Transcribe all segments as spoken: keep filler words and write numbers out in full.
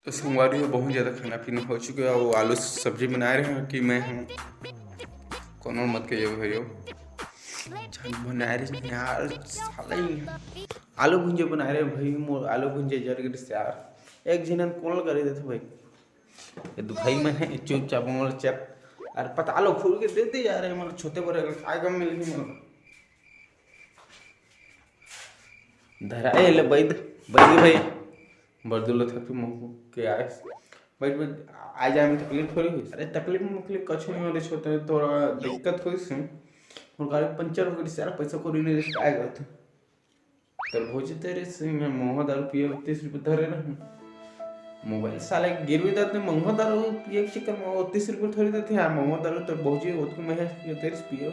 तो संगवारी हो, बहुत ज्यादा खाना पीना हो चुके हे। वो आलू सब्जी बनाए रहे कि मैं हम कोनो मत कहियो भाई हो। जान बनाए रहे यार, साले ही आलू भुंजे बनाए रहे भाई, मोर आलू भुंजे जर गिर से यार। एक झिन कॉल करे देथे भाई, ये दू भाई मन हे चुपचाप मोर चेत। अरे पता लो खुल के दे दे यार, ये मोर छोटे बड़े का काय कम मिल गई मोर। धरा ए ले बैद, बैद भाई। बरदुल था तू मोको के आइस। बैठ बैठ, आ जाए में तकलीफ थोड़ी हुई। अरे तकलीफ में तकलीफ कुछ नहीं हो रही, छोटे थोड़ा दिक्कत हुई से। और गाड़ी पंचर हो गई सारा, पैसा कौड़ी नहीं रही, आएगा तू। तर भौजी तेरे से मैं मोहा दारू पिए तीस रुपये धरे रहूँ। मोबाइल साले गिरवी देते, मोहा दारू पिए के चक्कर में वो तीस रुपये थोड़ी देते यार। मोहा दारू तो भौजी वो तो मैं तेरे से पिए।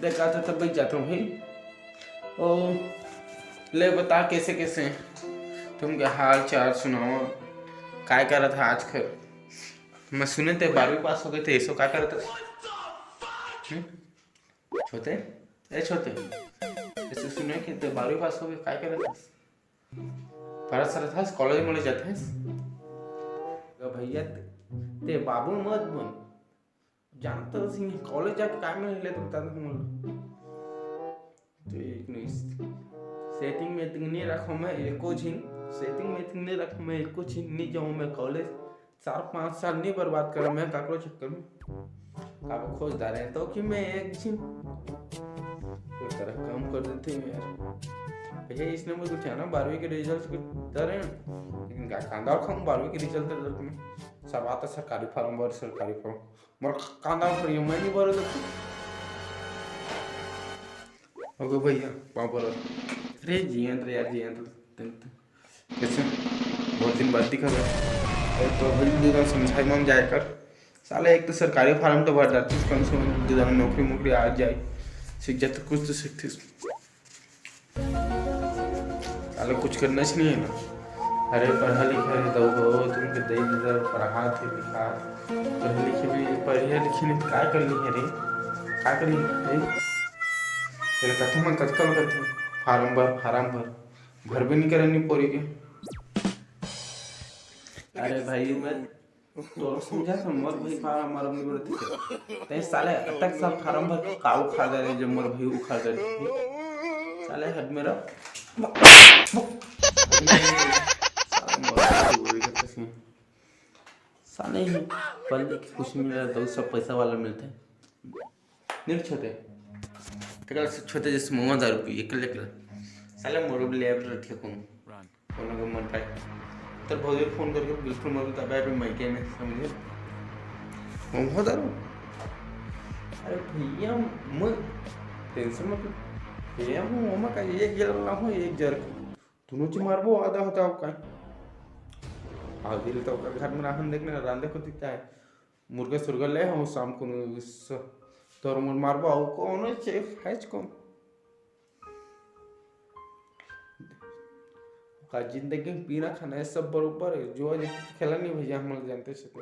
देखा तो तब बैठ जाता हूँ भाई। ओ, ले बता कैसे कैसे तुम के हाल चाल सुनाओ, काय करत है आजकल? मैं सुने थे बारहवीं पास हो गए थे, ऐसो काय करत है? हम्म? छोटे, ए छोटे, ऐसे सुने कि ते बारहवीं पास हो गए, काय करत है? परत सरत हस, कॉलेज में जाते हैं। तो भैया ते, ते बाबू मत बन। जानता तो सिंह कॉलेज जाके काय में ले तो बता दो मोला। तो एक नहीं, सेटिंग में इतने रखो मैं एको झिन, सेटिंग में इतने रखो मैं एको झिन, नहीं जाऊँ मैं कॉलेज। चार पाँच साल नहीं बर्बाद करा मैं काकरो चक्कर में। अब खोज डारे तो कि मैं एक झिन तो तरह काम कर देते हैं यार। भैया इसने मुझे कुछ है ना बारहवीं के रिजल्ट कुछ डारे हैं, लेकिन का कांदा खाऊं बारहवीं के रिजल्ट डारे में। सब आता सरकारी फार्म भर, सरकारी फार्म। मोर कांदा भर ये मैं नहीं भरो तो। ओके भैया, पाँव पर। अरे जियंत रे यार, जियंत। कैसे? बहुत दिन बाद दिखा था। अरे तो भाई दीदा समझाई मम जाए कर। साले एक तो सरकारी फार्म तो भर जाती, कम से कम दीदा नौकरी मोकरी आ जाए, सीख जाते कुछ तो सीखती। साले कुछ करना ही नहीं है ना। अरे पढ़ा लिखा है तो हो, तुमके दे दीदा पढ़ा थे लिखा, पढ़े लिखे भी, पढ़े लिखे नहीं तो काय कर ली है रे, काय कर ली है रे? तेरे कथे मन कतका करते फार्म भर, फार्म भर, भर भी नहीं करे नहीं पोरी के। अरे भाई मैं तोर समझा था मोर भाई फार्म भर नहीं बोलते थे। तै साले अटक साल फार्म भर के का उखाड़ दे रे, जब मोर भाई उखाड़ दे रे। साले हद मेरा। साले मोर भाई उखाड़ दे रे। साले ही पढ़ लिख के कुछ नहीं मिला, तो सब पैसा वाला मिलते हैं। नहीं छोटे, तेरा से छोटे जैसे मोमो दारू पी, एकले एकले। साले मोर भी ले रखे कौन, कोनो के मन पाए। तेरे भौजी फोन करके बिल्कुल मत बता, भाई, मैं क्या नहीं समझे। मोमो दारू? अरे भैया, मैं टेंशन मत ले। भैया, मैं मोमो का एक गिलास ला हूँ, एक जर। दोनों ची मारबो आधा होता आपका। आज दिल तो घर में राहन देखने रांधे को दिखता है। मुर्गा सुर्गा ले हम शाम को नु-, स-, तोर मोर मारबो, अउ कोनो चेफ है कौन? का जिंदगी में पीना खाना है सब बरोबर है, जुआ जितना खेला नहीं भैया, हम लोग जानते से तो।